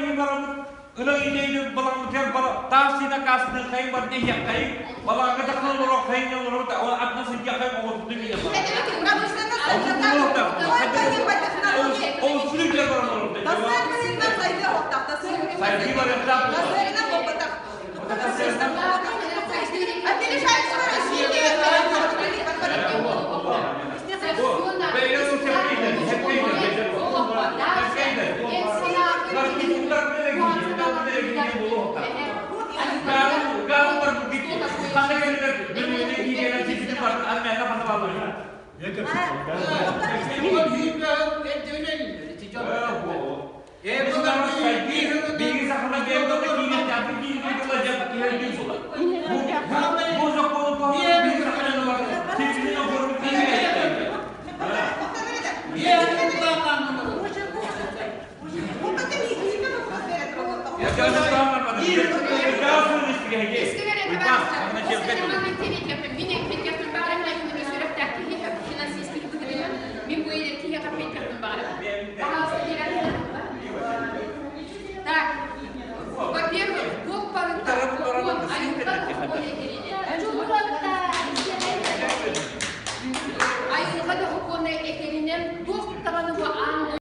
билин бараммыт ынах идэйдик балаҥмытыгар таас сина каастыы хайын бар диэххайын балаҥҥа тахсан олорор хайын олорор атына сылдьаххайын оҕотутун билэ